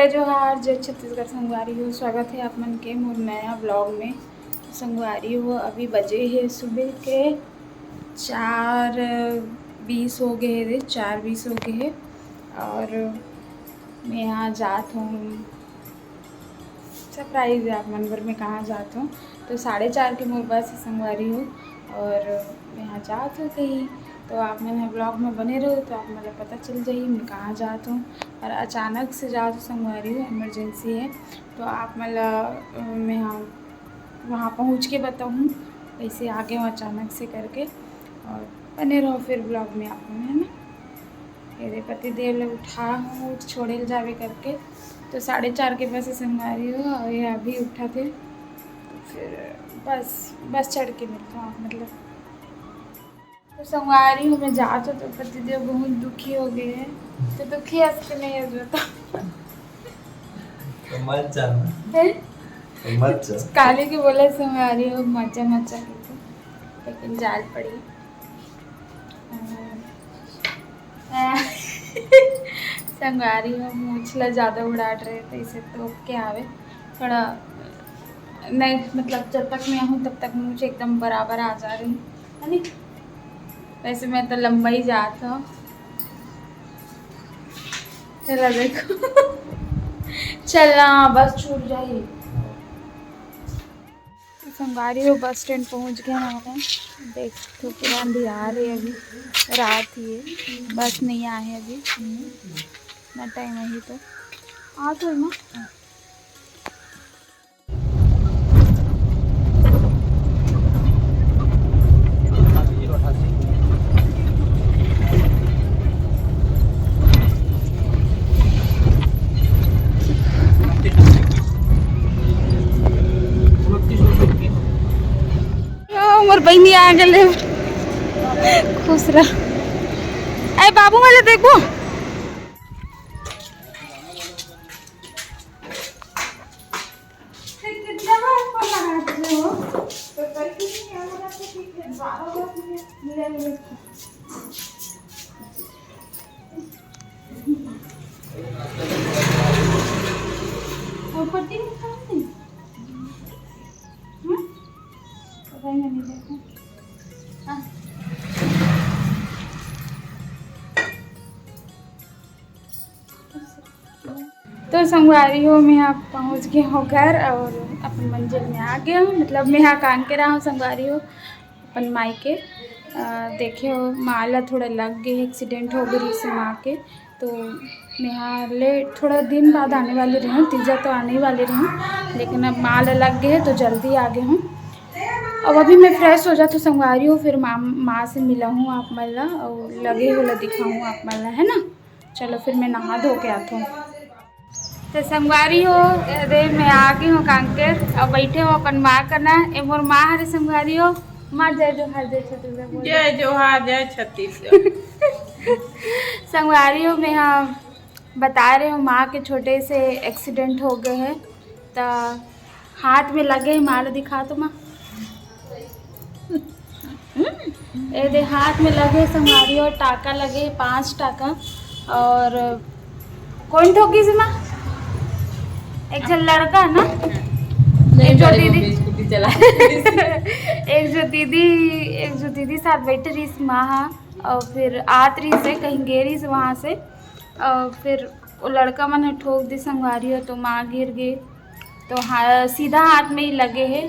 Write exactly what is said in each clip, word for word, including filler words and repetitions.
जोहार, जय छत्तीसगढ़ संगवारी हो, स्वागत है आप मन के मोर नया vlog में। संगवारी हो, अभी बजे हे सुबह के चार बीस हो गए हे, चार बीस हो गए हे। और मैं यहाँ जात हूँ, surprise है आप मन बर, मैं कहाँ जात हूँ। तो साढ़े चार के मोर बस है संगवारी हो, और मैं यहाँ जात हूँ कहीं, तो आप मन ह vlog में बने रहो तो आप मन ला पता चल जाही मैं कहाँ जात हूँ। और अचानक से जात हूँ संगवारी हो, emergency है, तो आप मन ला, अ, मैं यहाँ वहाँ पहुँच के बताहूँ कैसे आ गए हूँ अचानक से करके। और बने रहो फिर vlog में आप मन, है ना। मेरे पति देव ला उठा हूँ छोड़े ल जावे करके, तो साढ़े चार के बस संगवारी हो, और ये अभी उठा थे, तो फिर बस बस चढ़ के मिलता हूँ, मतलब। तो संगवारी हो, मैं जात हूँ तो पति देव बहुत दुखी हो गए हैं। तो दुखी हंस के नहीं हो जाता। तो मत जाना। हैं? तो मत जा। काले के बोला संगवारी हो, मत जा, मत जा करके, लेकिन जाल पड़ी। अ, संगवारी हो, मूछ ला ज़्यादा उड़ात रहे, तो इसे तो क्या आवे, थोड़ा नहीं, मतलब, जब तक मैं हूँ, तब तक मूछ एकदम बराबर आ जा रही है, है नी? वैसे मैं तो लंबा ही जात हूँ। चला देखो। चलना, बस छूट जाही। तो संगवारी हो, बस स्टैंड पहुँच गए हैं हमन। देख तो पूरा अंधियार है अभी, रात ही है, बस नहीं आए अभी। इतना टाइम अभी तो आ तो ना। ओ, मोर बहिनी आ गेले, खुश रह। ए बाबू, मैं देखबो। और पट्टी में कहाँ है? हम्म? पता ही नहीं देखा। हाँ। तो संगवारी हो, मैं यहाँ पहुँच गए हूँ घर और अपन मंजिल में आ गए हूँ। मतलब, मैं यहाँ कांकेर हूँ संगवारी हो, अपन माई के। अ, देखे हो, माँ ला थोड़ा लग गए, एक्सीडेंट हो गई से माँ के, तो मैं यहाँ लेट, थोड़ा दिन बाद आने वाली रही हूँ, तीजा तो आने ही वाली रही हूँ, लेकिन अब माँ ला लग गए तो जल्दी आ गए हूँ। अब अभी मैं फ्रेश हो जाती हूँ संगवारी हो, फिर माँ, माँ से मिला हूँ आप मन ला, और लगे होला दिखाऊँ आप मन ला, है ना। चलो, फिर मैं नहा धो के आती हूँ। तो संगवारी हो, ये दे मैं आ गई हूँ कांकेर। अब बैठे हो अपन माँ कना। ए मोर माँ हरे संगवारी हो। माँ जय जोहार, जय छत्तीसगढ़ बोल। जय जोहार, जय छत्तीसगढ़। संगवारी हो, मैं यहाँ बता रहे हो माँ के छोटे से एक्सीडेंट हो गए है, त हाथ में लगे है, माँ ला दिखा तो माँ। हम्म, ए दे हाथ में लगे संगवारी हो, टाका लगे पाँच टाका। और कौन ठोकी से माँ? एक झन लड़का ना, एक जो दीदी, स्कूटी चला। एक जो दीदी, एक जो दीदी साथ बैठे रही माँ हा, और फिर आत रही से कहीं गे रही से वहाँ से, और फिर वो लड़का मन ह ठोक दी संगवारी हो, तो माँ गिर गई। तो हा-, सीधा हाथ में ही लगे है।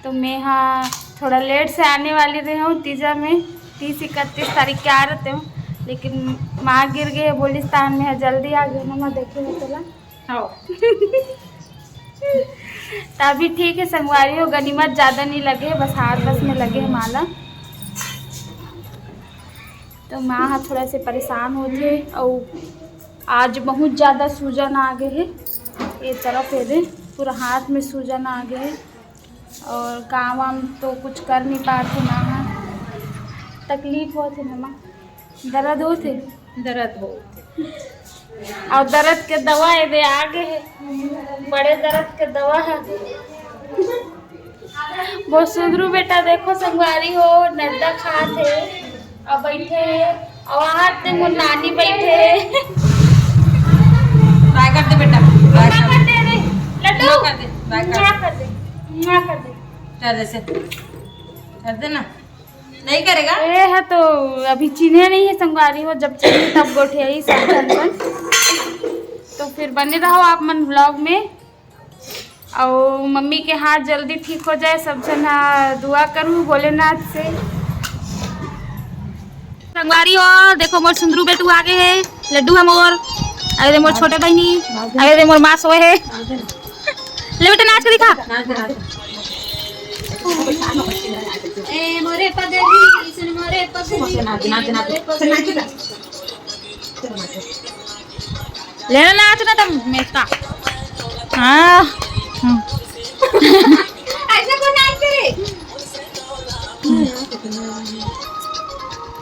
तो मैं हा थोड़ा लेट से आने वाली रही हूँ तीजा में, तीस इकतीस तारीख के आ रहते हूँ, लेकिन माँ गिर गई है बोलिस तान मैं हा जल्दी आ गई ना, मैं देखे हो तोला। हाँ। तभी ठीक है संगवारी हो, गनीमत ज़्यादा नहीं लगे, बस हाथ बस में लगे है माला। तो माँ हा थोड़ा से परेशान होथे, अउ आज बहुत ज़्यादा सूजन आ गए है, ये तरफ ये दे पूरा हाथ में सूजन आ गए है, और काम वाम तो कुछ कर नहीं पाते माँ हा, तकलीफ होथे ना माँ, दर्द होथे। दर्द होथे। और दर्द के दवा ये दे आ गए है, बड़े दर्द के दवा है। बहुत सुधरू बेटा, देखो संगवारी हो, नड्डा खात है, अब बैठे है, और वहाँ ते मोर नानी बैठे है। काय करते बेटा? मुआ कर दे, बाय कर। मुआ कर दे, मुआ कर दे। कर दे से, कर दे ना। नहीं करेगा? ए है तो अभी चिन्हे नहीं है संगवारी हो, जब चिन्हे तब गोठियाई सब झन मन। तो फिर बने रहो आप मन vlog में। और मम्मी के हाथ जल्दी ठीक हो जाए, सब झन हा दुआ करूँ भोलेनाथ से। संगवारी हो, देखो मोर सुंदरू बेटू आगे है, लड्डू है मोर। अरे मोर छोटे बहिनी, अरे मोर माँ सोए है। ले बेटा नाच के दिखा। ए मोरे पगली, सुन मोरे पगली, नाच, नाच, नाच। मोरे पगली। लेना नाच ना तुम मेचका। हाँ। हम्म। ऐसे कौन नाच करे?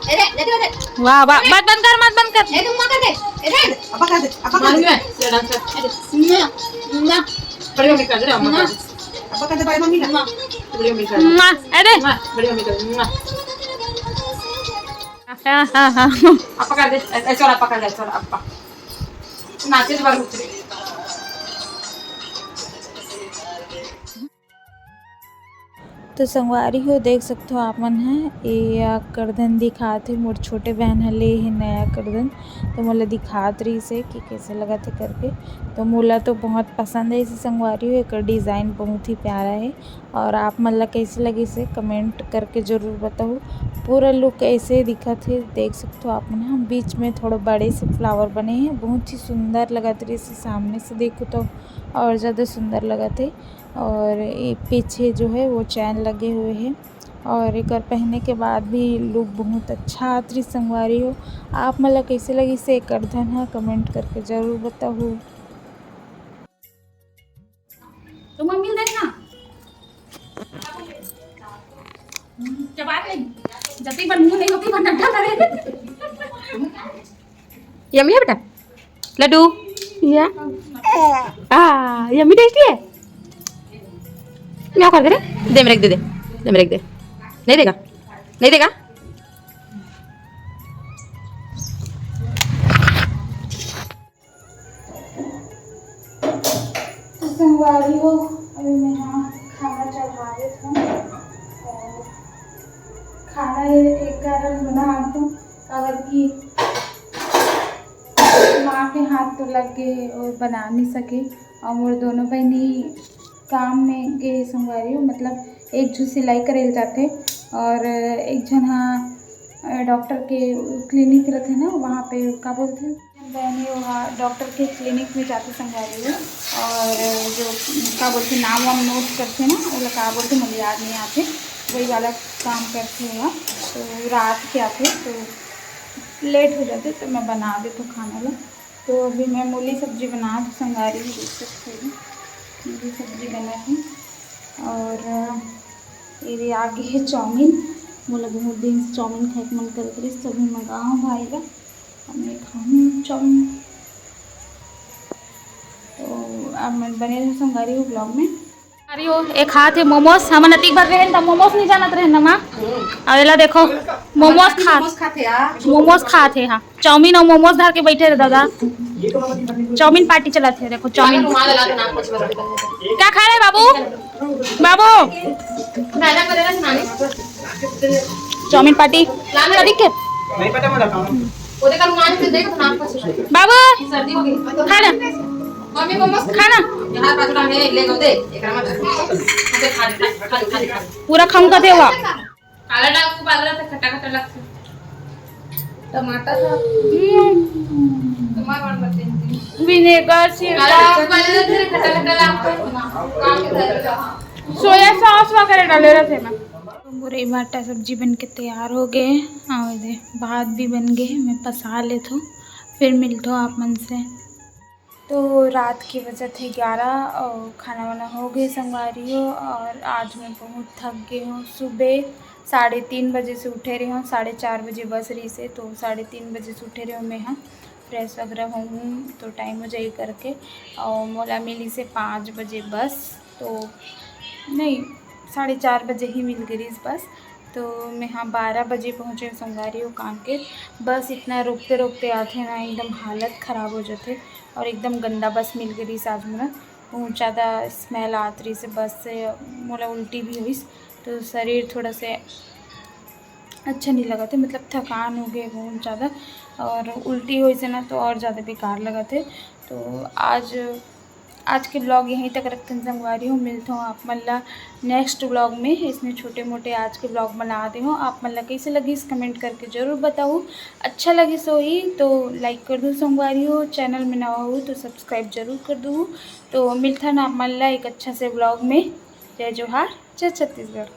ए रे, दे दे, दे। वाह, वाह, मत बंद कर, मत बंद कर। ए, तुम मत कर दे। ए रे। अपा कर दे, अपा कर दे। मारूंगी मैं, ये डांस कर। अरे, ना, ना। बड़ी मम्मी कर दे, अम्मा कर दे। अपा कर दे, बड़ी मम्मी का। ना। बड़ी मम्मी कर दे। ना, ए रे। ना, बड़ी मम्मी कर दे। ना। हाँ, हाँ, हाँ। अपा कर दे, ऐ-, ऐसे वाला अपा कर दे, ऐसे वाला अपा। नाचे तो बाहर उतरे। तो संगवारी हो, देख सकथो आप मन ह, ये करधन दिखात हे, मोर छोटे बहन ह ले हे नया करधन, तो मोला दिखात रहिस हे कि कैसे लगत हे करके। तो मोला तो बहुत पसंद है इसे संगवारी हो, एकर design बहुत ही प्यारा है। और आप मन ला कैसे लगिस हे comment करके जरूर बताहू। पूरा look ऐसे दिखत हे, देख सकथो आप मन ह। बीच में थोड़ा बड़े से flower बने हे, बहुत ही सुंदर लगत रहिस हे सामने से देखो तो और ज़्यादा सुंदर लगत हे। और ये पीछे जो है वो chain लगे हुए हैं और एकर पहने के बाद भी look बहुत अच्छा आत रहिस संगवारी हो। आप मन ला कैसे लगिस हे एकर धन ह comment करके जरूर बताहू। तो मम्मी देखना। हम्म, चबा के जति पर मुंह नहीं होती, पर डंडा करे। Yummy है बेटा लड्डू? या। आ, yummy tasty है। क्या कर दे रे? दे मेरे को, दे दे। दे मेरे को, दे। नहीं देगा? नहीं देगा? तो संगवारी हो, अभी मैं यहाँ खाना चढ़ा देत हूँ। और खाना ये एक कारण बना देत हूँ, काबर कि माँ के हाथ तो लग गए और बना नहीं सके। और मोर दोनों बहनी काम में गए संगवारी हो, मतलब एक झू सिलाई करे ल जाथे और एक झन हा, अ, डॉक्टर के clinic रहथे ना, वहाँ पे का बोलथे, बहनी वहाँ डॉक्टर के clinic में जाथे संगवारी हो, और जो का बोलथे नाम वाम note करथे ना, ओला का बोलथे मोला याद नहीं आथे, वही वाला काम करथे वहाँ। तो रात के आथे तो late हो जाथे, तो मैं बना देथों खाना ला। तो अभी मैं मूली सब्जी बनात हूँ संगवारी हो, देख सकते हो मूली सब्जी बना है। और ये दे आगे है चाउमीन, मोला बहुत दिन से चाउमीन खाए के मन करत रहिस, तभी मंगाहूँ भाई ला, अब मैं खाहूँ चाउमीन। तो अब मैं बने रहूँ संगवारी हो vlog में। अरे ओ, एक हाथ है मोमोज, हमन अतिक भर रहन त मोमोज नहीं जानत रहन ना माँ। अब एला देखो, मोमोज खा, मोमोज खाथे, हाँ। मोमोज खाथे, हाँ। चाउमीन और मोमोज धर के बैठे रहे दादा। चाउमीन पार्टी चलत हे, देखो चाउमीन। क्या खा रहे बाबू? बाबू, चाउमीन पार्टी। कदी के? बाबू, खा ना। पूरा खाऊं कथे हुआ। काला डाल के उबाल रहा था, खट्टा खट्टा लगता। टमाटर था। हम्म। तुम्हारा मन बते हैं। Vinegar, काला डाल के उबाल रहा था, खट्टा खट्टा लगता। सोया sauce वगैरह डाले रहते ना। मुरई भाटा सब्जी बन के तैयार हो गए। और दे, भात भी बन गए, मैं पसा लेथो, फिर मिलथो आप मन से। तो रात के बजत हे ग्यारह और खाना वाना हो गए संगवारी हो। और आज मैं बहुत थक गए हूँ। सुबह साढ़े तीन बजे से उठे रहे हूँ, साढ़े चार बजे बस रही से, तो साढ़े तीन बजे से उठे रहे हूँ मैं यहाँ, fresh वगैरह हूँ तो time हो जाए करके। और मोला मिली से पाँच बजे बस, तो नहीं, साढ़े चार बजे ही मिल गई रही बस। तो मैं हाँ बारह बजे पहुँचे संगवारी हो कांकेर। बस इतना रोकते रोकते आथे ना, एकदम हालत ख़राब हो जाथे। और एकदम गंदा बस मिल गई रही आज मोला। बहुत ज़्यादा smell आत रहिस हे, बस से मोला उल्टी भी होइस, तो शरीर थोड़ा से अच्छा नहीं लगत हे, मतलब थकान हो गए बहुत ज़्यादा, और उल्टी होइस हे ना तो और ज़्यादा बेकार लगत हे। तो आज, आज के vlog यहीं तक रखथन संगवारी हो, मिलथों आप मन ला next vlog में। इसने छोटे मोटे आज के vlog बना दे हो, आप मन ला कैसे लगिस comment करके ज़रूर बताओ। अच्छा लगिस होही तो like कर दू संगवारी हो, channel में नवा हो तो subscribe जरूर कर दू। तो मिलथन आप मन ला एक अच्छा से vlog में। जय जोहार, जय छत्तीसगढ़।